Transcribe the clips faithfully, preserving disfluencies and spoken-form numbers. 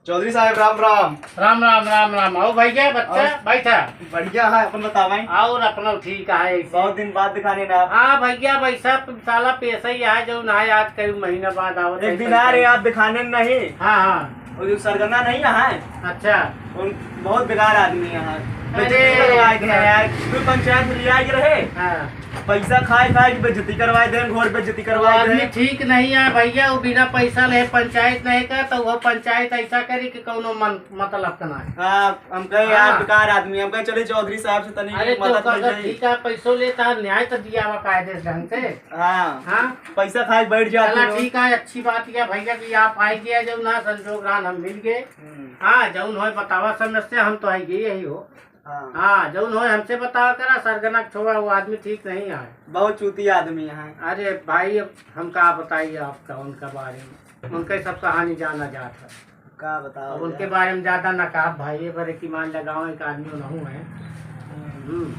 चौधरी साहब, राम राम। राम राम, राम राम। आओ भैया, बच्चा, और बैठा। बढ़िया है, अपन बतावें। और अपना ठीक है ऐसे। बहुत दिन बाद दिखाने ना आप। हाँ भैया, वैसा साला पैसा ही है जो ना आज कई महीना बाद आवत एक है, दिन आ रहे आप दिखाने नहीं। हाँ, हाँ। वो जो सरगना नहीं है। अच्छा। उन, बहुत बेकार आदमी है। अरे बेइज्जती करवाए थे यार। यार, कोई पंचायत में ले आए रहे। हाँ। पैसा खाए खाए की बेइज्जती करवाए देन, घोर बेइज्जती करवाए आदमी देन। ठीक नहीं है भैया, वो बिना पैसा ले पंचायत नहीं का, तो वो पंचायत ऐसा करी कि कौनो मन, मतलब का ना है। हाँ, हम कहे यार हाँ। बेकार आदमी, हम कहे चलिए चौधरी साहब से तनी अरे तो मदद मिल अगर जाई। ठीक है, पैसो लेता है, न्याय तो दिया हुआ कायदे से ढंग से। हाँ। हाँ। पैसा खाए बैठ जाते चला हो। ठीक है, अच्छी बात यह भैया कि आप आए गया, जो ना संजोग रहन हम मिल गए। हम्म। हाँ, जौन होए बतावा समस्या, हम तो आए गए यही हो। हाँ। हाँ, जौन होए हमसे बतावा करा, सरगना के छोड़ा, वो आदमी ठीक नहीं है। बहुत चूतिया आदमी है। अरे भाई, अब हम का बताइए आपका, उनका बारे में, उनका ही सब कहानी जाना जात है। का बताओ अब उनके यार। बारे में ज्यादा ना कहा भाई, ये बड़े की मान लगाओ, एक आदमी नहूँ है। हम्म। हम्म।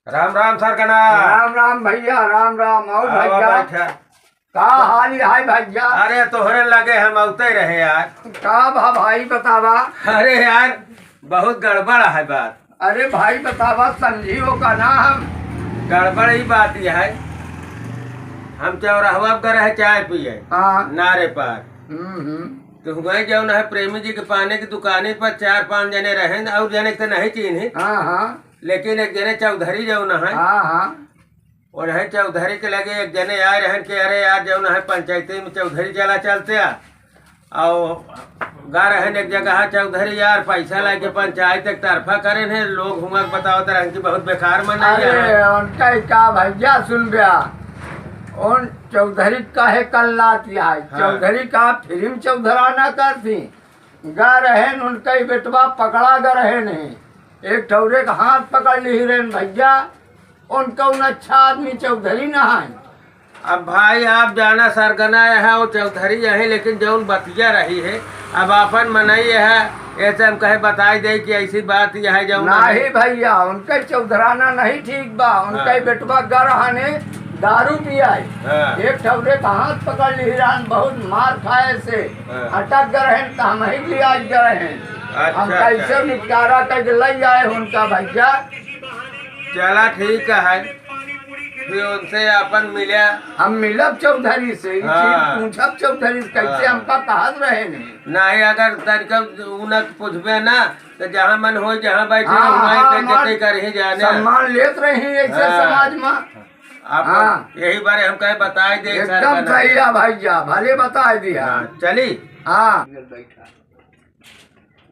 राम राम सरगना। राम राम भैया, राम राम। और आवा भैया, बैठा। का हाल है भैया? अरे तोहरे लगे हम औते रहे यार। का भा भाई बतावा? अरे यार, बहुत गड़बड़ है बात। अरे भाई बतावा, समझियो का ना हम। गड़बड़ ही बात यह है, हम चौराहवा पर रहे चाय पिए। हाँ। नारे पार। हम्म, हम्म। तो हुआ जौन है प्रेमी जी के पाने की दुकाने पर चार पांच जने रहेन और जने के तो नहीं चीन्ही। हाँ, हाँ। लेकिन एक जने चौधरी जौन है, हाँ, हाँ। और है चौधरी के लगे एक जने आए रहन के, "अरे यार, जौन है पंचायती में चौधरी चला चलते आ।" और गा रहन एक जगह, "चौधरी यार, पैसा लाके पंचायत एक तरफा करेन है, लोग हुआ के बतावत रहन कि बहुत बेकार मन है अरे, यहाँ।" उनका ही का भैया, सुन बया, उन चौधरी काहे कल्लात है? हाँ। चौधरी का फिल्म चौधरा ना करती। गा रहेन, उनका ही बेटवा पकड़ा गा रहेन है। एक ठौरे का हाथ पकड़ ली रहेन भैया, उनका उन अच्छा आदमी चौधरी ना है। अब भाई आप जाना सरगना है, वो चौधरी है, लेकिन जौन बतिया रही है, अब आपन मनई है, ऐसे हम कहे बताई दे कि ऐसी बात यह है जौन नहीं है। भैया, उनका चौधराना नहीं ठीक बा, उनका हाँ। बेटवा गा रहने दारू पियाए। हाँ। एक ठौरे का हाथ पकड़ ली रहन, बहुत मार खाए से हाँ। अटक गा रहेन, त हम ही लिया गा रहेन। अच्छा, हम अच्छा। कैसे निपटारा करके ले आए उनका भैया। चला ठीक है, फिर उनसे अपन मिला। हम मिलब चौधरी से, ई हाँ। चीज पूछब चौधरी से, कैसे हाँ। हमका कहत रहेन। नहीं, अगर तनिका उनक पूछबे ना, तो जहाँ मन होई, जहाँ बैठे, हाँ, वहीं हाँ, पे मान, जते करही जाने। सम्मान लेत रही ऐसे हाँ। समाज में। आप हाँ। यही बारे हम कहे बताई दे, एकदम सरगना। सही है भैया, भले बताई दिया। हाँ, चली। हाँ।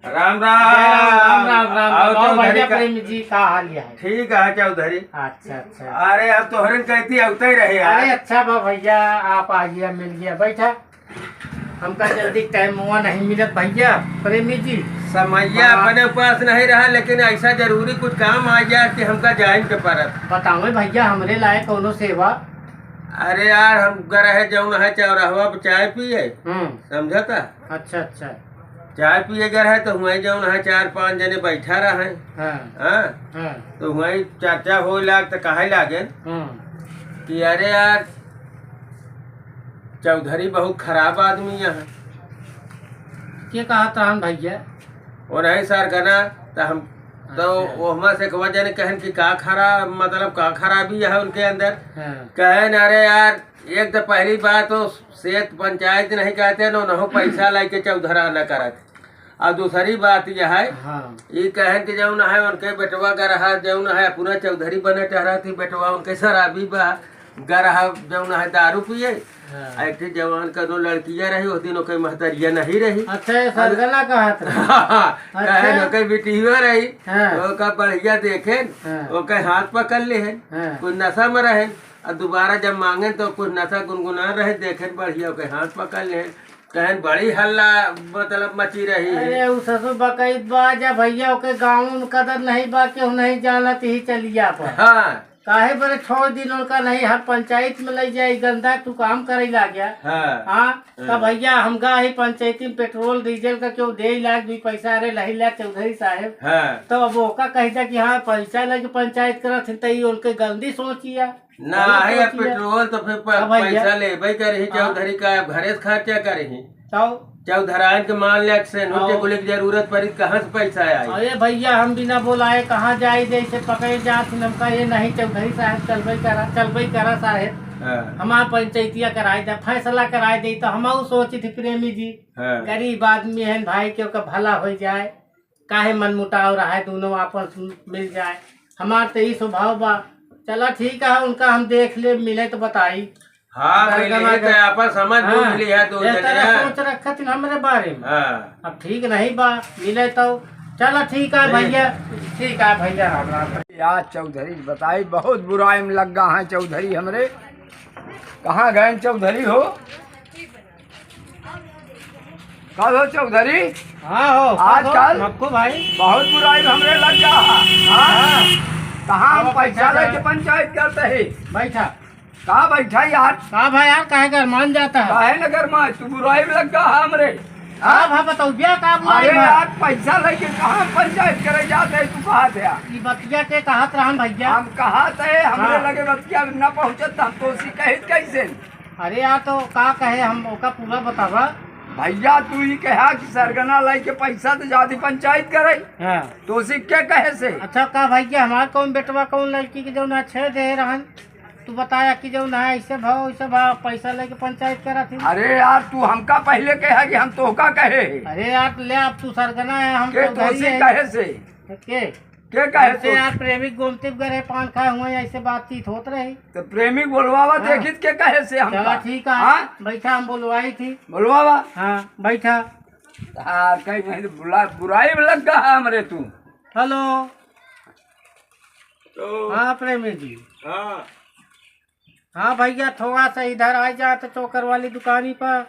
राम राम। राम राम, राम राम। आओ आओ चौधरी भैया का। प्रेमी जी, का हाल है? ठीक है चौधरी। अच्छा, अच्छा। अरे, अब तोहरन कहती अवते रहे यार। अरे, अच्छा बा भैया, आप आ गया, मिल गया, बैठा। हमका जल्दी टाइम हुआ नहीं मिलत भैया, प्रेमी जी। समैया हाँ। अपने पास नहीं रहा, लेकिन ऐसा जरूरी कुछ काम आ गया कि हमका जाइन के पड़त। बतावे भैया, हमरे लायक कौनो सेवा? अरे यार, हम गा रहे जौन है चौराहवा पर चाय पिए, हम्म। समझता? अच्छा, अच्छा। चाय पिए गा रहे तो हुआं जौन है चार पांच जने बैठा रहे। हाँ। हाँ? हाँ। तो हुआं चर्चा होए लाग तो कहे लागे हम्म। कि अरे यार, चौधरी बहुत खराब आदमी है। के कहत रहन भैया? वो नहीं सरगना, तो हम तो अच्छा। ओहमा से एक जने कहन कि का खराब, मतलब का खराबी है उनके अंदर? हाँ। कहेन, "अरे यार, एक तो पहली बात वो सेठ पंचायत नहीं कहते न, उनहु पैसा लेके चौधरा न करत। और दूसरी बात यह है, हाँ। ई कहन कि जौन है उनके बेटवा गा रहा, जौन है अपना चौधरी बने टहरा थी, बेटवा उनके शराबी बा, गा रहा जौन है दारू पिए।" हाँ। आ एक ठे जवान कनो लड़किया रही, उस दिन ओके महतरिया नहीं रही। अच्छा, ये सरगना कहत रहे। हाँ, अच्छा। कहेन ओके बिटिया रही, हाँ। ओका बढ़िया देखेन, हाँ। ओके हाथ पकड़ लेहेन, हाँ। कुछ नशा में रहेन, और दोबारा जब मांगेन तो कुछ नशा गुनगुना रहे, देखेन बढ़िया ओके हाथ पकड़ लेहेन, कहेन बड़ी हल्ला मतलब मची रही है। अरे उ ससुर बकैत बा, जब भैया ओके गाँव में कदर नहीं बा, केहू नहीं जानत ही चलिया पर। हाँ। काहे बरे छोड़ दिन उनका नहीं, हर पंचायत में ले जाए, गंदा तू काम करे लाग्या। हाँ। हाँ, हाँ। तब भैया हम गा ही पंचायती में पेट्रोल डीजल का क्यों दे लाग दुई पैसा, अरे लही ला चौधरी साहेब। हाँ। तो अब ओका कह दिया कि हाँ पैसा लेके पंचायत करत है, तो ये उनके गंदी सोचिया। ना, गलत है, अब सोचिए। पेट्रोल तो फिर प-, अब भैया, पैसा लेबे करही, हाँ। चौधरी का अब घरे से खर्चा करही। तो? चौधराइन के मान ले, सेनुर के हाँ। कुल के जरूरत पड़ी, कहाँ से पैसा आई? अरे भैया, हम बिना बोलाए कहाँ जाई, जैसे पकड़े जात, हमका ये नहीं, चौधरी साहब चलबे करा, चलबे करा साहब। हाँ। हमार पंचायतिया कराए दे, फैसला कराए दे, तो हम ऊ सोचित ही प्रेमी जी, हाँ। गरीब आदमी है भाई, के ओकर भला हो जाए। काहे मनमुटाव रहा है, दोनों आपस में मिल जाए। हमार तो ई स्वभाव बा। चला ठीक है, उनका हम देख ले, मिले तो बताई। हाँ, सरगना मिले तो के आपस समझ हाँ, बूझ लिया दो ये तरह जने। सोच रखत न हमरे बारे में। हाँ। अब ठीक नहीं बा, मिले तो चला ठीक है ठीक भैया, है। ठीक है भैया, राम राम। यार चौधरी बताई, बहुत बुराई में लग गा है चौधरी हमरे। कहाँ गए चौधरी हो? का हो चौधरी? हाँ हो, का हो? आजकल मक्कू भाई। बहुत बुराई हमरे लग गा। हाँ? हाँ। कहाँ हम अब पैसा पैसा लेके का पंचायत करते हैं? बैठा। का बैठा यार? का भाई यार, काहे गरमान जाता है? काहे न गरमा? तू बुराई में लग गा हमरे। हाँ? का भा बताऊ, बिया का बुराई अरे भा? यार, पैसा लेके कहाँ पंचायत करे जाते हैं, तू कहा थे यार? ई बतिया के कहत रहन भैया। हम कहा थे, हमरे हाँ। लगे बतिया न पहुँचत, हम तो उसी कहित कैसे? अरे यार, तो का कहे, हम ओका पूरा बतावा। भैया, तू ही कहा कि सरगना लाई के पैसा तो जाती पंचायत करे। हाँ। तो उसी के कहे से? अच्छा, का भैया, हमार कौन बेटवा, कौन लड़की के जौन अच्छे दे रहन, तू बताया कि जौन है ऐसे भाव, वैसे भाव, पैसा लेके पंचायत करा थी। अरे यार, तू हमका पहले कहा कि हम तोहका कहे। अरे यार, ले, अब तू सरगना है, हम के तो तो उसी है। कहे से? के? के कहे ऐसे तो? यार, प्रेमी गोमती गरे पान खाए हुए, ऐसे बातचीत होत रही। तो प्रेमी बोलवावा हाँ। देखित के कहे से हमका? चला ठीक है, हाँ? बैठा, हम बोलवाई थी। बोलवावा। हाँ, बैठा। हाँ, कहीं नहीं तो बुला-, बुराई में लग गा हमरे तू। हेलो। तो हाँ, प्रेमी जी। हाँ। हाँ भैया, थोड़ा सा इधर आ जा तो चोकर वाली दुकानी पर।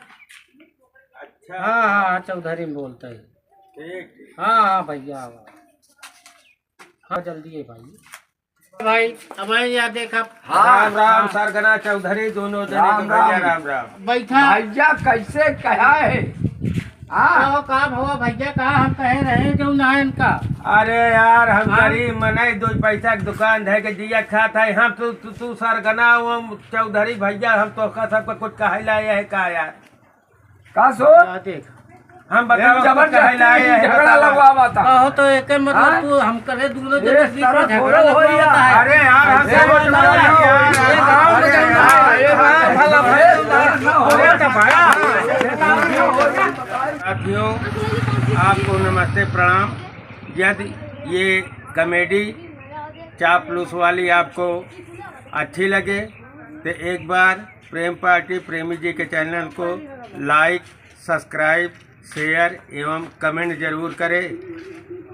अच्छा। हाँ, हाँ, हाँ, चौधरी में बोलते हैं। ठीक, ठीक। हाँ, हाँ भैया, आओ। हाँ, जल्दी है भाई। भाई, अब आए या देख आप। हाँ, राम, राम, हाँ। सरगना चौधरी दोनों जने राम, के भैया, राम। राम, राम। बैठा। भैया, कैसे कहा है? हाँ। का हो, का भवा भैया, का हम कहे रहे जो ना इनका? अरे यार, हम हाँ। गरीब मनई, दो पैसा के दुकान धै के जिया खात है। हम तू, तू, तू सरगना, वो चौधरी भैया, हम तोहका सबका कुछ कहे लाए है का यार? का सो? आ, देख। हम बताओ, एक जबरदस्ती कहे लाए है, झगड़ा बताओ। लगवावा था। कहो तो एके मतलब हाँ? तू हम करे दोनों एक जने बीच में तरफ झगड़ा हो, हो लगवावा यार। था। अरे यार, हम अरे क्या यार, बोल रहे हैं यार? ये गाँव में अरे चल रहा है। यार, ये बात भला अरे भला यार, हो रहा था भाई। साथियों, आपको नमस्ते, प्रणाम। यदि ये कॉमेडी चापलूस वाली आपको अच्छी लगे तो एक बार प्रेम पार्टी प्रेमी जी के चैनल को लाइक, सब्सक्राइब, शेयर एवं कमेंट जरूर करें।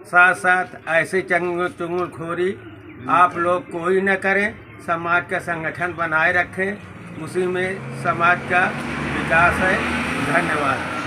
साथ साथ ऐसी चंगुल चुंगलखोरी आप लोग कोई न करें। समाज का संगठन बनाए रखें, उसी में समाज का विकास है। धन्यवाद।